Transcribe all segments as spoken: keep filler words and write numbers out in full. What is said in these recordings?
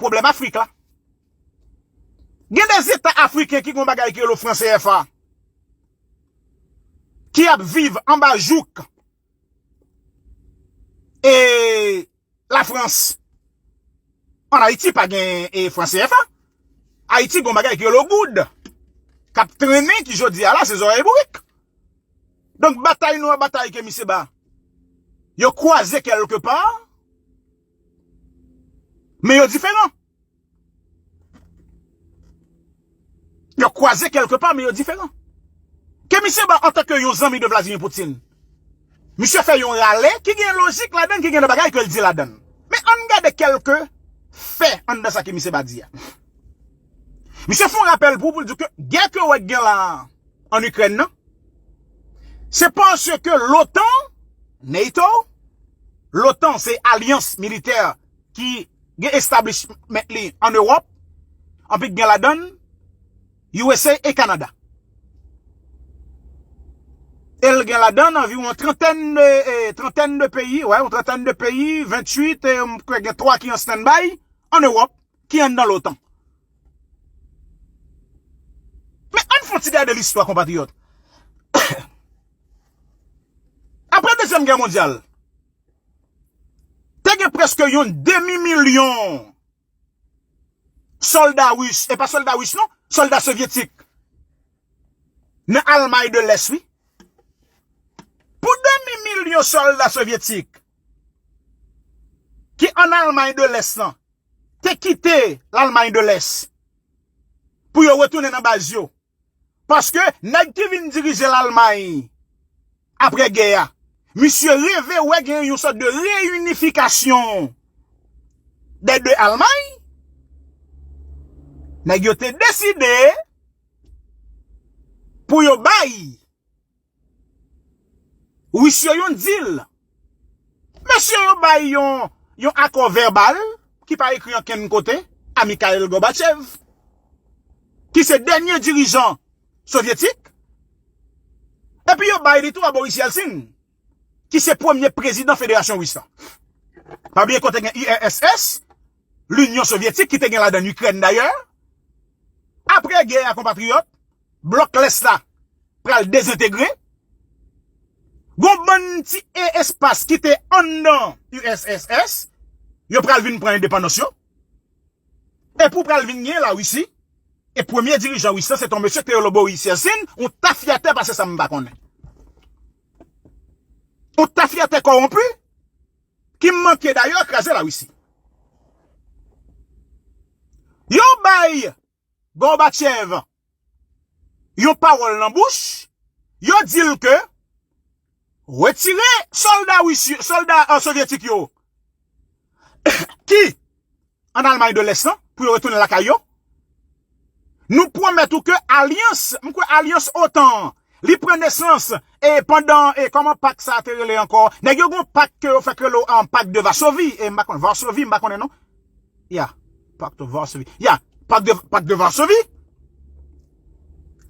pwoblèm Afrik la. Gen de zeta afriken ki gen yon bagay ki rele fran C F A, ki ap viv anba jouk e Lafrans. Ann Ayiti pa gen e fran C F A. Ayiti gen yon bagay ki rele goud, k ap trennen, ki jodi a la se zòrèy bourik. Donk batay nou a batay ke misye ba, yo kwaze kèlke pa, men yo diferan. Yo kwaze kèlke pa, men yo diferan. Ke misye ba antanke yon zanmi de Vladimir Putin, misye fè yon rale ki gen lojik ladan, ki gen de bagay ke l di ladan. Men ann gade kèlke fè anndan sa ke misye ba di a. Misye fè yon rapèl pou, pou l di ke gè ke w wè k gen la an Ikrèn nan, se paske l'OTAN, NATO, l'OTAN se alyans militè ki gen establishment li an Ewòp, anpi gen ladan U S A e Kanada. E l gen ladan anviwon trantèn de, e, trantèn de peyi, wè, yon trantèn de peyi, venntuit, e m kwè gen twa ki an standby an Ewòp, ki anndan l'OTAN. Men ann fè yon ti gade listwa, konpatriyòt. Apre Dezyèm Gè Mondyal, te gen prèske yon demi milyon sòlda ris, e pa sòlda ris non, sòlda sovyetik nan Almay de Lès, wi. Pou demi milyon sòlda sovyetik ki an Almay de Lès lan te kite Lalmay de Lès pou yo retounen nan baz yo. Paske nèg ki vin dirije Lalmay apre gè a, misye reve wè gen yon sòt de reyinifikasyon dè de Almay. Nèg yo te deside pou yo bay Ris yo yon dil. Mesye yo bay yon, yon akò vèbal ki pa ekri ankenn kote a Mikhail Gorbachev, ki se dènye dirijan sovyetik, epi yo bay li tou a Boris Yeltsin, ki se premye prezidan Federasyon Ris lan. Pa bliye kote gen U R S S, Linyon Sovyetik, ki te gen ladan Ikrèn dayè. Apre gè a, konpatriyòt, blòk lès la pral dezentegre. Gon bann ti e espas ki te anndan U R S S, yo pral vin pran endepandans yo. E pou pral vin gen Larisi, e premye dirijan Ris lan, se te yon mesye ki te rele Boris Yeltsin, yon tafyatè pase sa m pa konnen. Yon tafyatè kòwonpi, ki manke dayè kraze Larisi. Yo bay Gorbachev yon pawòl nan bouch, yo di l ke retire sòlda ris yo, sòlda, euh, sovyetik yo ki an Almay de Lès lan, pou yo retounen lakay yo. Nou pwomèt ou ke alyans, m kwè alyans OTAN an, li pran nesans, e pandan, e kòman pak sa a te rele ankò? Nèg yo gon pak ke yo fèk rele, um, pak de Vasovi, e m pa konn, Varsovi, m pa konnen non. Ya, pak de Varsovi. Ya, pak de, pak de Varsovi.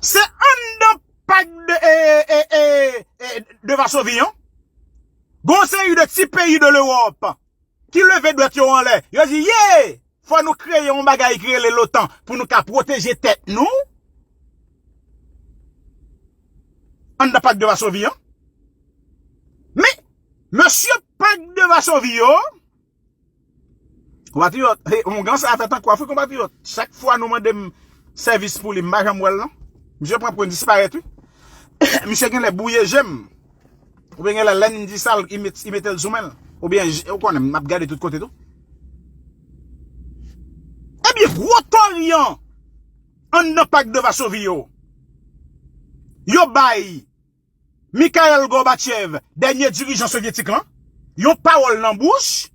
Se anndan pak de, e, e, e, e, de Vasovi an, gon seri de ti peyi de Lewòp ki leve dwèt yo anlè. Yo di, ye, fò nou kreye yon bagay ki rele l'OTAN pou nou ka pwoteje tèt nou. Anndan pak de Vasovi an. Men, mesye pak de Vasovi yo, konpatriyòt, hey, ongan sa a fè tankou afri, konpatriyòt. Chak fwa nou mande m sèvis pou li, m pa janm wè l non. Misye pran pwen disparèt, wi. Misye genlè bwouye je m. Oubyen genlè lè n di sa, l, li met, li mete l sou men l. Oubyen, j-, ou konnen, m ap gade tout kote tou. Ebyen, gwo toryan anndan pak de Vasovi yo, yo bay Mikhail Gorbachev, dènye dirijan sovyetik lan, yon pawòl nan bouch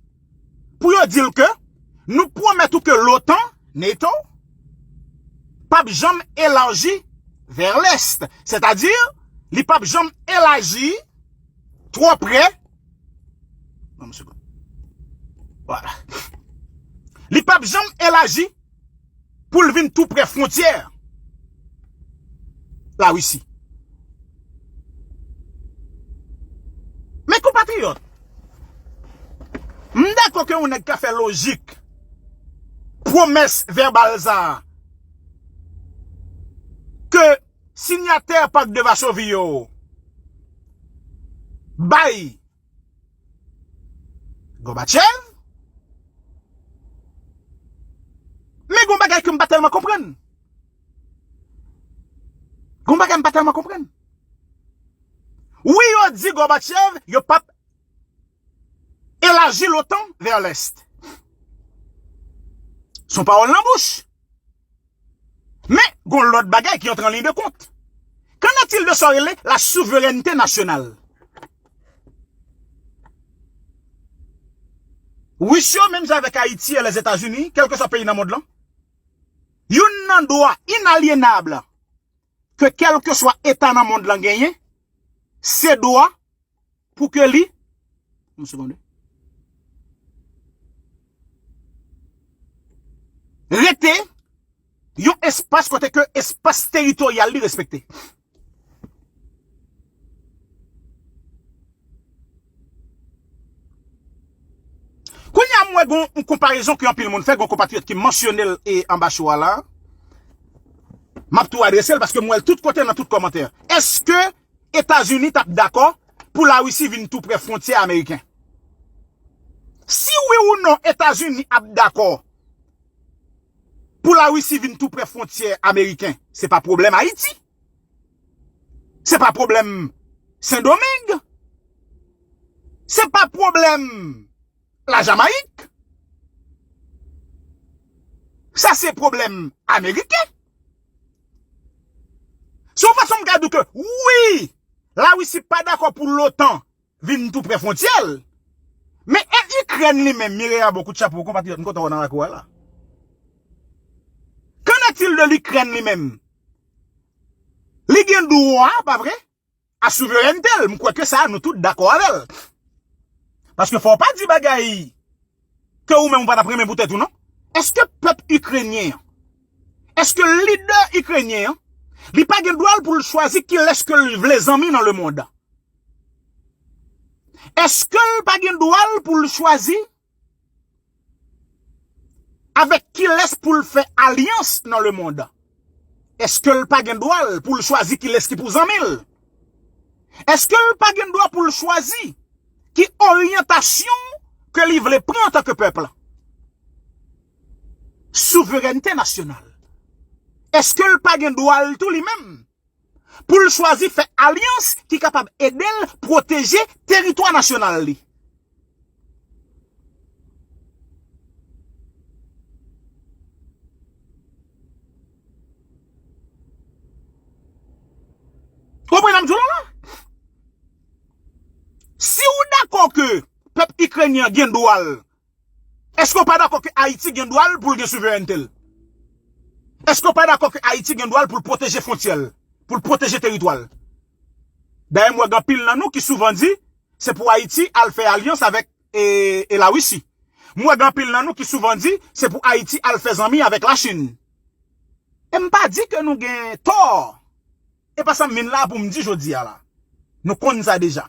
pou yo di l ke nou pwomèt ou ke l'OTAN, NATO, p ap janm elaji vè lès. Sètadi, li p ap janm elaji twò prè. Ban m yon segonn. Vwala. Li p ap janm elaji pou l vin tou prè fwontyè Larisi. Men konpatriyòt, m dakò ke yon nèg ka fè lojik pwomès vèbal sa a ke sinyatè Pak de Vasovi yo bay Gorbatchev, men gon bagay ke m pa tèlman konprann. Gon bagay m pa tèlman konprann. Wi, yo di Gorbatchev, yo p ap elaji l'OTAN vers l'Est. Se yon pawòl nan bouch. Men, gon lòt bagay ki antre an liy de kont. Qu'en est-il de sa yo rele la souveraineté nationale? Ris yo, menm jan avèk Ayiti e Lèzetazini, kèlkeswa peyi nan mond lan, youn nan dwa inalyenab ke kèlkeswa eta nan mond lan genyen, se dwa pou ke li, yon segonn, rete yon espas kote ke espas teritoryal li respekte. Kounye a, m wè gon yon konparezon ke anpil moun fè, gon konpatriyòt ki mansyone l e anba cho a la. M ap tou adrese l paske m wè l tout kote nan tout kòmantè. Èske Etazini t ap dakò pou Larisi vin tou prè fwontyè ameriken? Si wi ou non Etazini ap dakò pou Larisi vin tou prè fwontyè ameriken, se pa pwoblèm Ayiti. Se pa pwoblèm Sendomeng. Se pa pwoblèm Lajamayik. Sa se pwoblèm ameriken. Se yon fason m ka di w ke wi, Larisi pa dakò pou l'OTAN vin tou prè fwontyè l. Men e Ikrèn li menm, Mireya, bon kout chapo, konpatriyòt, m kontan wè w nan lakou a la. Qu'en est-il de l'Ukraine li menm? Li gen dwa, pa vre, a souverènte l. M kwè ke sa, nou tout dakò avè l. Paske fò w pa di bagay ke ou menm ou pa t ap renmen pou tèt ou, non. Èske pèp ikrenyen an, èske lidè ikrenyen an, li pa gen dwa l pou l chwazi kilès ke l vle zanmi nan lemonn? Èske l pa gen dwa l pou l chwazi avèk kilès pou l fè alyans nan lemonn? Èske l pa gen dwa l pou l chwazi kilès ki pou zanmi l? Èske l pa gen dwa pou l chwazi ki oryantasyon ke li vle pran antanke pèp la? Souverènte nasyonal. Èske l pa gen dwa l tou li menm pou l chwazi fè alyans ki kapab ede l pwoteje teritwa nasyonal li? Konprann sa m di w la la? Si w dakò ke pèp ikrenyen an gen dwa l, èske w pa dakò ke Ayiti gen dwa l pou l gen souverènte l? Èske w pa dakò ke Ayiti gen dwa l pou l pwoteje fwontyè l, pou l pwoteje teritwa l? Dayè, m wè gen anpil nan nou ki souvan di se pou Ayiti al fè alyans avèk e, e Larisi. M wè gen anpil nan nou ki souvan di se pou Ayiti al fè zanmi avèk Lachin. E m pa di ke nou gen tò. E pa sa m vin la pou m di jodi a la. Nou konn sa deja.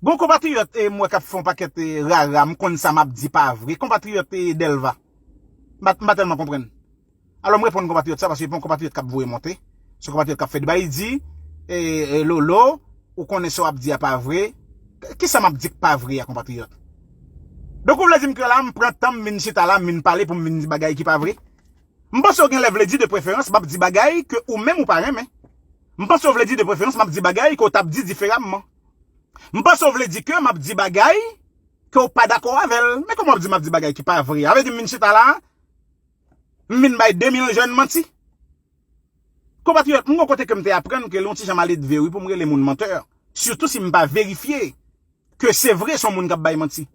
Gon konpatriyòt, e, m wè k ap fè yon pakèt, e, rara, m konn sa m ap di pa vre. Konpatriyòt, e, Dèlva. M pa, m pa tèlman konprann. Alò, m reponn konpatriyòt sa, paske se pa yon konpatriyòt k ap voye monte. Se yon konpatriyòt k ap fè deba. Li di, e, e, Lolo, ou konnen sa w ap di a pa vre. Kisa m ap di k pa vre a, konpatriyòt? Donk, ou vle di m ke la, m pran tan, m vin chita la, m vin pale pou m vin di bagay ki pa vre? M panse w gen lè vle di de preferans, m ap di bagay ke ou menm ou pa renmen. M panse w vle di de preferans, m ap di bagay ke w t ap di diferaman. M panse w vle di ke m ap di bagay ke w pa dakò avè l. Men kòman w ap di m ap di bagay ki pa vre? A vle di m vin chita la, m vin bay de mil jèn manti. Konpatriyòt, m gon kote ke m te aprann ke l yon ti jan maledve, wi, pou m rele moun mantè. Sitou si m pa verifye ke se vre se yon moun k ap bay manti.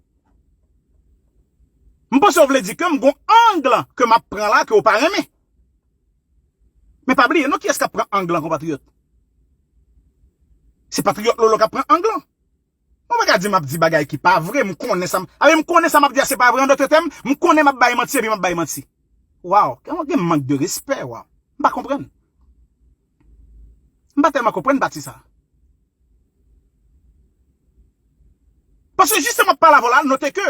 M panse w vle di ke m gon ang ke m ap pran la ke w pa renmen. Men pa bliye non kiyès k ap pran ang lan, konpatriyòt. Se patriyòt Lolo k ap pran ang lan. Ou pa ka di m ap di bagay ki pa vre, m konnen sa m, ale m konnen sa m ap di a se pa vre, an dòt tèm, m konnen m ap bay manti epi m ap bay manti. Waw, gen mank de respè, waw. M pa konprann. M pa tèlman konprann pati sa. Paske jis m ap pale avè w la, note ke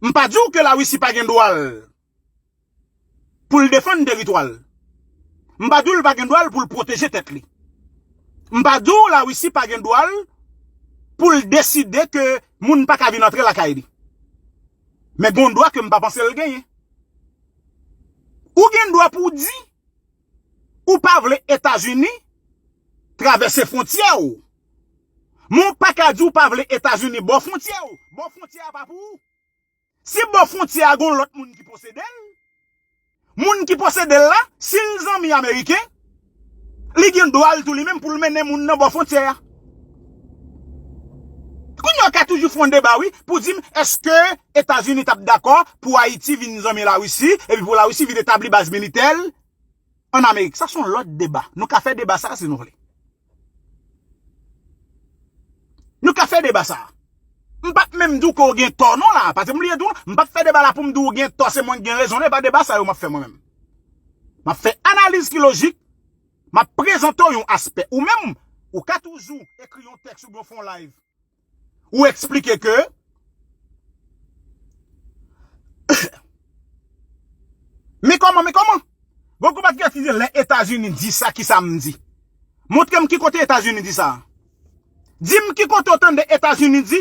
m pa di w ke Larisi pa gen dwa l pou l defann teritwa l. M pa di w l pa gen dwa l pou l pwoteje tèt li. M pa di w Larisi pa gen dwa l pou l deside ke moun pa ka vin antre lakay li. Men gen yon dwa ke m pa panse l genyen. Ou gen dwa pou w di ou pa vle Etazini travèse fwontyè w. Men w pa ka di w pa vle Etazini bò fwontyè w. Bò fwontyè a pa pou ou. Si bò fwontyè a gon lòt moun ki posede l, moun ki posede l la, si l zanmi ameriken, li gen dwa l tou li menm pou l mennen moun nan bò fwontyè a. Kounye a w ka toujou fè yon deba, wi, pou di m, èske Etazini t ap dakò pou Ayiti vin zanmi Larisi, epi pou Larisi vin etabli baz militè l ann Amerik? Sa se yon lòt deba. Nou ka fè deba sa a si nou vle. Nou ka fè deba sa a. M p ap menm di w ke w gen tò non la. Paske m bliye di w, m p ap fè deba la pou m di w ou gen tò, se mwen ki gen rezon. E pa deba sa yo m ap fè mwen menm. M ap fè analiz ki lojik, m ap prezante w yon aspè. Ou menm, ou ka toujou ekri yon tèks oubyen w fè yon live. Ou eksplike ke Men kòman, men kòman? Gon konpatriyòt ki di lè Etazini di sa, kisa m di? Montre m ki kote Etazini di sa. Di m ki kote w tande Etazini di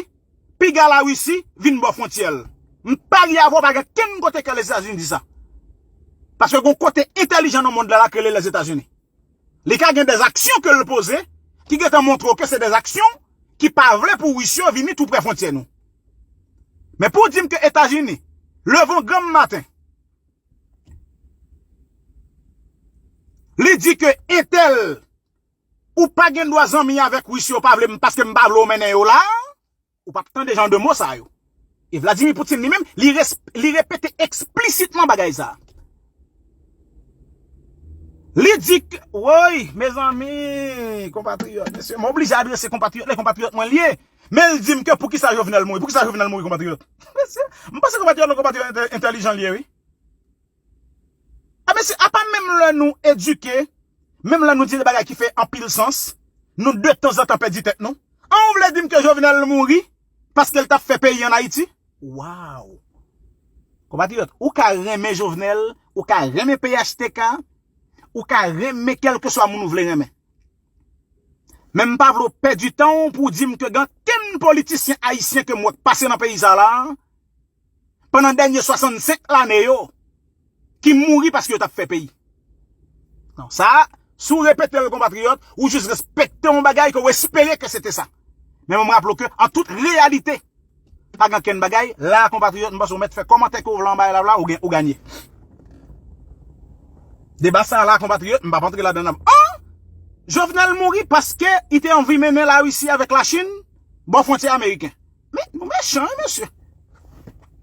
piga Larisi vin bò fwontyè l. M parye avè w, pa gen kenn kote ke Lèzetazini di sa. Paske gon kote entèlijan nan mond la, la k rele Lèzetazini. Li ka gen dèzaksyon ke l poze ki gentan montre w ke se dèzaksyon ki pa vle pou Ris yo vini tou prè fwontyè nou. Men pou w di m ke Etazini leve yon granm maten, li di ke entèl ou pa gen dwa zanmi avèk Ris yo, pa vle m paske m pa vle w mennen yo la. Ou p ap tande jan de mo sa yo. E Vladimir Poutine li menm, li, li repete eksplisitman bagay sa. Li di ke, woy, mezanmi, konpatriyòt, mesye, mwen oblije adrese konpatriyòt, lè konpatriyòt mwen li ye. Men l di m ke poukisa Jovenel mouri, poukisa Jovenel mouri, konpatriyòt? Mesye, m panse konpatriyòt, konpatriyòt entè-, entèlijan li ye, wi. A mesye, apa menm lè nou edike, menm lè nou di de bagay ki fè anpil sans, nou de tanzantan pèdi tèt nou. An, ou vle di m ke Jovenel mouri paske l t ap fè peyi ann Ayiti? Waw! Konpatriyòt, ou ka renmen Jovenel, ou ka renmen P H T K, ou ka renmen kèlkeswa moun ou vle renmen. Men m pa vle w pèdi tan w pou w di m ke gen ankenn politisyen ayisyen ke m wè k pase nan peyi sa la, pandan dènye swasannsenk lane yo, ki mouri paske yo t ap fè peyi. Non, sa, si w repete l, konpatriyòt, ou jis respekte yon bagay ke w espere ke se te sa. Men mwen m raple w ke, an tout reyalite, pa gen okenn bagay, la, konpatriyòt, m panse w mèt fè kòmantè ke w vle anba live la, ou gen, ou ganye. Deba sa la, konpatriyòt, m p ap antre ladan nan. An! Jovenel mouri paske li te anvi mennen Larisi avèk Lachin bò fwontyè ameriken. Men, nou mechan, wi, mesye.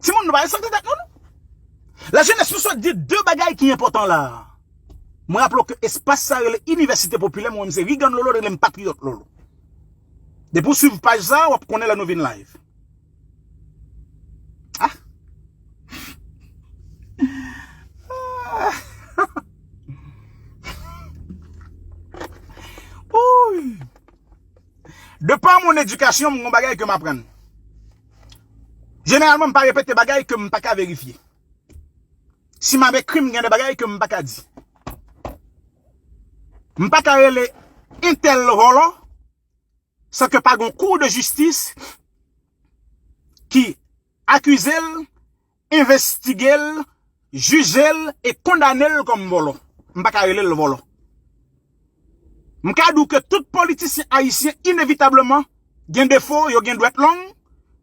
Timoun, nou pa respekte tèt nou, non. Lajenès, nou sot di de bagay ki enpòtan la. Mwen raple w ke espas sa rele Inivèsite Popilè, mwen menm se Rigan Lolo, rele m Patriyòt Lolo. Depi w swiv paj sa, w ap konnen lè nou vin live. Ah. Ah. Ouy. De par mon éducation, m gon bagay ke m aprann. Jeneralman, m pa repete bagay ke m pa ka verifye. Si m ap ekri, m gen de bagay ke m pa ka di. M pa ka rele entèl vòlò san ke pa gon kou de jistis ki akize l, envestige l, jije l e kondane l kòm vòlò. M pa ka rele l vòlò. M ka di w ke tout politisyen ayisyen inevitableman gen defo, yo gen dwèt long,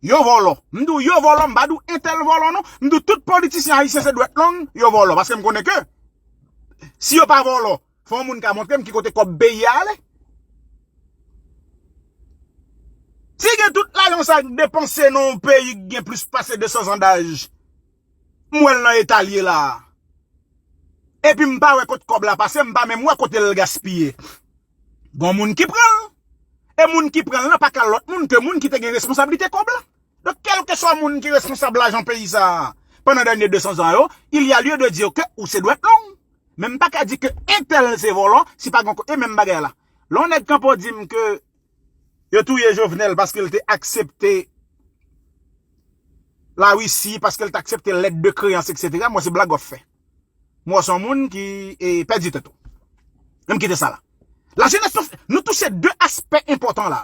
yo vòlò. M di w yo vòlò, m pa di w entèl vòlò non. M di w tout politisyen ayisyen se dwèt long, yo vòlò. Paske m konnen ke si yo pa vòlò, fò yon moun ka montre m ki kote kòb peyi a ale. Si gen tout lajan sa k depanse nan yon peyi k gen plis pase de san zan daj, m wè l nan eta l ye la a. Epi m pa wè kot kòb la pase, m pa menm wè kote l gaspiye. Gon moun ki pran l. E moun ki pran l lan pa ka lòt moun ke moun ki te gen responsablite kòb la. Donk, kèlkeswa moun ki responsab lajan peyi sa a, pandan dènye de san zan yo, il y a lieu de dire que ou se dwèt long. Men m pa ka di ke entèl se vòlò, si pa gon ko-, e menm bagay la. Lè yon nèg kanpe w di m ke Yo touye Jovenel paske l te aksepte Larisi, paske l te aksepte lèt de kreyans, etsetera. Mwen se blag w ap fè. Mwen se yon moun ki e, pèdi tèt ou. Ann kite sa la. Lajenès, nou, nou touche de aspè enpòtan la.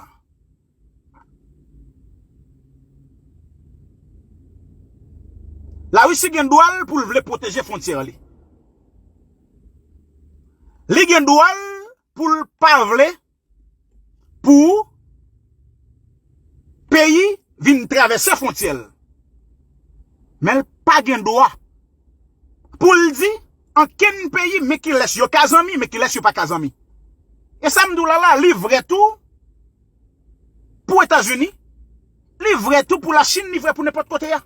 Larisi gen dwa l pou l vle pwoteje fwontyè li. Li gen dwa l pou l pa vle pou peyi vin travèse fwontyè l. Men l pa gen dwa pou l di ankenn peyi men kilès yo ka zanmi, men kilès yo pa ka zanmi. E sa m di w la la, li vrè tou pou Etazini, li vrè tou pou Lachin, li vrè pou nenpòt kote a.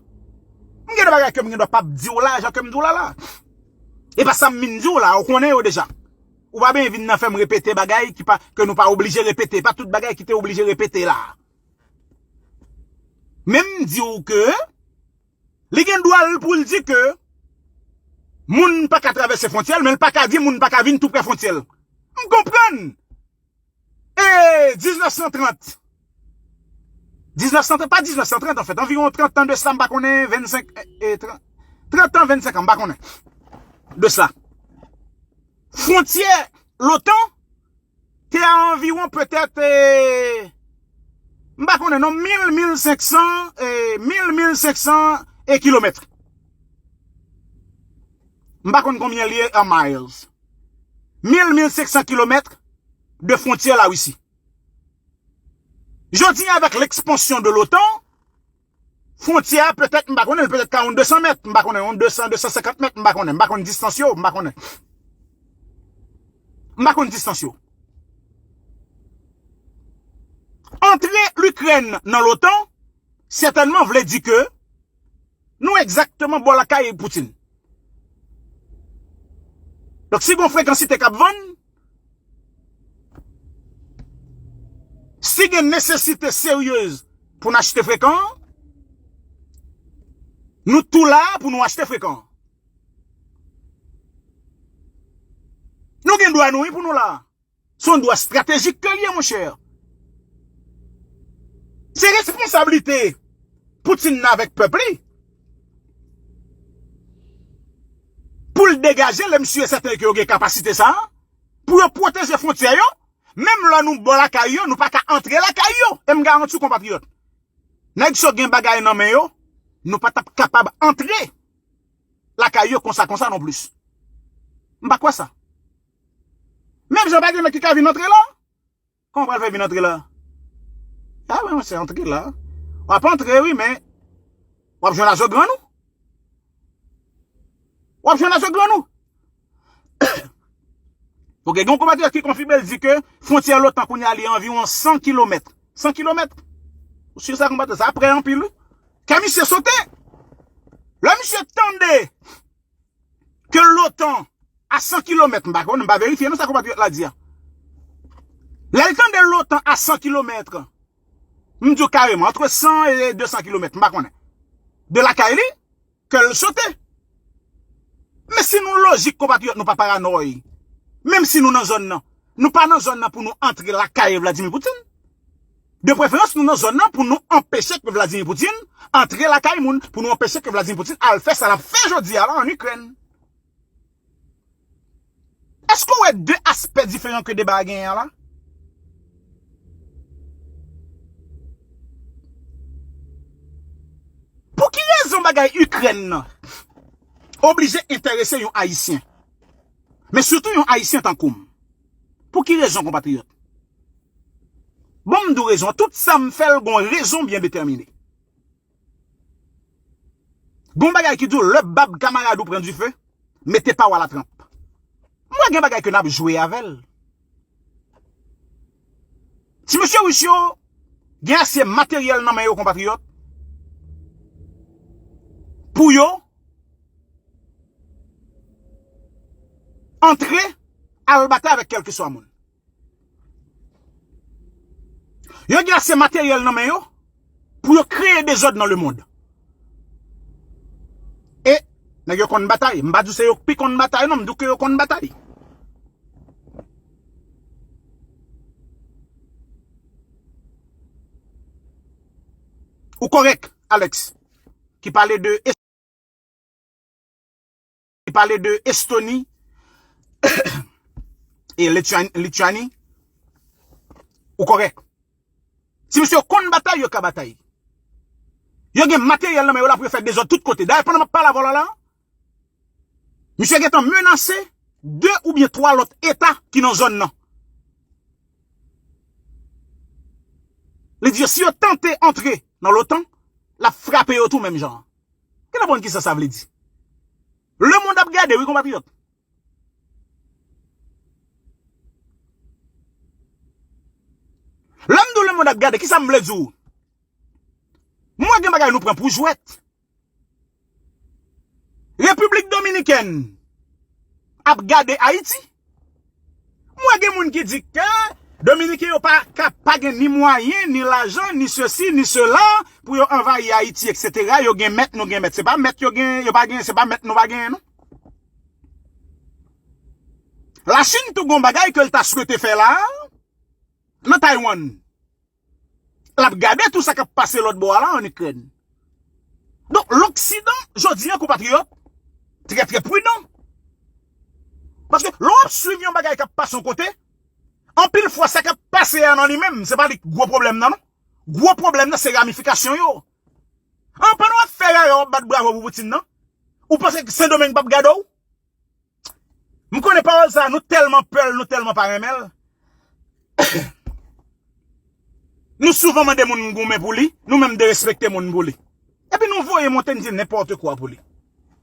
M gen de bagay ke m gen dwa p ap di w la, jan ke m di w la la. E pa sa m vin di w la, ou konnen yo deja. Ou pa bezwen vin nan fè m repete bagay ki pa, ke nou pa oblije repete. Pa tout bagay ki te oblije repete la. Men m di w ke li gen dwa l pou l di ke moun pa ka travèse fwontyè l, men l pa ka di moun pa ka vin tou prè fwontyè l. M konprann. E diznèf san trant. Diznèf san trant, pa diznèf san trant, anfèt, anviwon trant tan de sa, m pa konnen, vennsenk, e, e, trant, trant an, vennsenk an, m pa konnen. De sa. Fwontyè lotan te a anviwon petèt, e, m pa konnen non, mil, mil senk san, e, mil, mil senk san e kilomèt. M pa konn konbyen l ye an miles. Mil, mil senk san kilomèt de fwontyè Larisi. Jodi a, avèk lekspansyon de lotan, fwontyè a petèt, m pa konnen, l petèt ka yon de san mèt, m pa konnen, yon de san, de san senkant mèt, m pa konnen, m pa konn distans yo, m pa konnen. M pa konn distans yo. Antre Likrèn nan lotan, sètènman vle di ke nou egzakteman bò lakay Poutine. Donk, si gen frekansite k ap vann, si gen nesesite seryez pou n achte frekan an, nou tou la pou nou achte frekan an. Nou gen dwa nou, wi, pou nou la. Se yon dwa estratejik ke l ye, monchè. Se responsablite Poutine nan avèk pèp li pou l degaje, lè m si e sèten ke yo gen kapasite sa a, pou yo pwoteje fwontyè yo, menm lè nou bò lakay yo, nou pa ka antre lakay yo. E m garanti w, konpatriyòt, nèg sa yo gen bagay nan men yo, nou pa t ap kapab antre lakay yo konsa, konsa non plis. M pa kwè sa. Menm jan pa gen nèg ki ka vin antre la. Kòman w pral fè vin antre la? A, men se antre la. W ap antre, wi, men w ap jwenn a zo grann ou. W ap jwenn a zo grann ou. Oke, gen yon konpatriyòt ki konfime, l di ke fwontyè lotan kounye a li anviwon san kilomèt. San kilomèt. Ou si sa, konpatriyòt? Sa prè anpil, wi. Kè misye sote. Lè misye tande ke lotan a san kilomèt, m pa konnen, m pa verifye non sa konpatriyòt la di a. Lè l tande lotan a san kilomèt, m di w kareman, antre san e de san kilomèt, m pa konnen. De lakay li, kè l sote. Men si nou lojik, konpatriyòt, nou pa paranòy. Menm si nou nan zòn nan, nou pa nan zòn nan pou nou antre lakay Vladimir Poutine. De preferans, nou nan zòn nan pou nou anpeche ke Vladimir Poutine antre lakay moun, pou nou anpeche ke Vladimir Poutine al fè sa l ap fè jodi a la an Ikrèn. Èske w wè de aspè diferan ke deba a genyen an la? Pou ki rezon bagay Ikrèn nan oblije enterese yon Ayisyen? Men sitou yon Ayisyen tankou m. Pou ki rezon, konpatriyòt? Bon, m di w rezon an. Tout sa m fè l gon rezon byen detèmine. Gon bagay ki di w, lè bab kamarad ou pran dife, mete pa w a latranp. M wè gen bagay ke n ap jwe avè l. Ti mesye Ris yo gen ase materyèl nan men yo, konpatriyòt, pou yo antre al batay avèk kèlkeswa moun. Yo gen ase materyèl nan men yo pou yo kreye dezòd nan lemonn. E nèg yo konn batay. M pa di w se yo k pi konn batay non, m di w ke yo konn batay. Ou kòrèk, Alex, ki pale de, ki pale de Estoni e Lithuan- Lituani. Ou kòrèk. Si misye yo konn batay, yo ka batay. Yo gen materyèl nan men yo la pou yo fè dezòd tout kote. Dayè, pandan m ap pale avè w la, la, misye gentan menase de oubyen twa lòt eta ki nan zòn nan. Li di yo, si yo tante antre nan l'OTAN, l ap frape yo tou menm jan an. Ki nan konn kisa sa vle di? Lemonn ap gade, wi, konpatriyòt. Lè m di w lemonn ap gade, kisa m vle di w? Mwen gen bagay nou pran pou jwèt. Repiblik Dominikèn ap gade Ayiti. Mwen gen moun ki di ke Dominiken yo pa ka pa gen ni mwayen, ni lajan, ni sesi, ni sela, pou yo anvayi Ayiti, etsetera. Yo gen mèt, nou gen mèt. Se pa mèt yo gen, yo pa gen, se pa mèt nou pa genyen, non. Lachin tou gon bagay ke l ta swete fè la, nan Taiwan. L ap gade tou sa k ap pase lòt bò a la ann Ikrèn. Donk, Loksidan, jodi a, konpatriyòt, trè, trè pridan. Paske lè w ap swiv yon bagay k ap pase yon kote, anpil fwa sa k ap pase a nan li menm, se pa li k gwo pwoblèm nan, non. Gwo pwoblèm nan, se ramifikasyon yo. An, pandan w ap fè rara, w ap bat bravo pou Poutine nan, ou panse Sendomeng p ap gade w? M konnen pawòl sa, nou tèlman pè l, nou tèlman pa renmen l. Nou souvan mande moun goumen pou li, nou menm derespekte moun pou li. Epi nou voye monte n di nenpòt kwa pou li.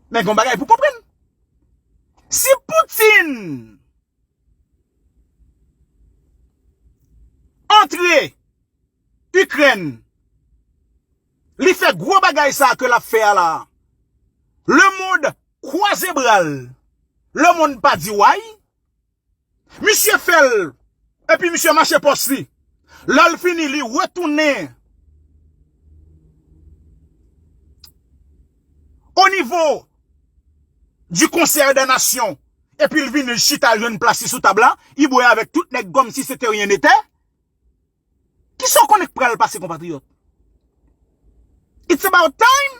Men gon bagay pou konprann. Si Poutine antre Ikrèn, li fè gwo bagay sa ke l ap fè a la. Lemonn kwaze bra l. Lemonn pa di way. Misye fè l, epi misye mache pòs li. Lè l fini, li retounen o nivo du Concert des Nations, epi l vini, l chita, l jwenn plas li sou tab la, li bwè avèk tout nèg kòmsi se te ryen nete. Kisa w konnen k pral pase, konpatriyòt? It's about time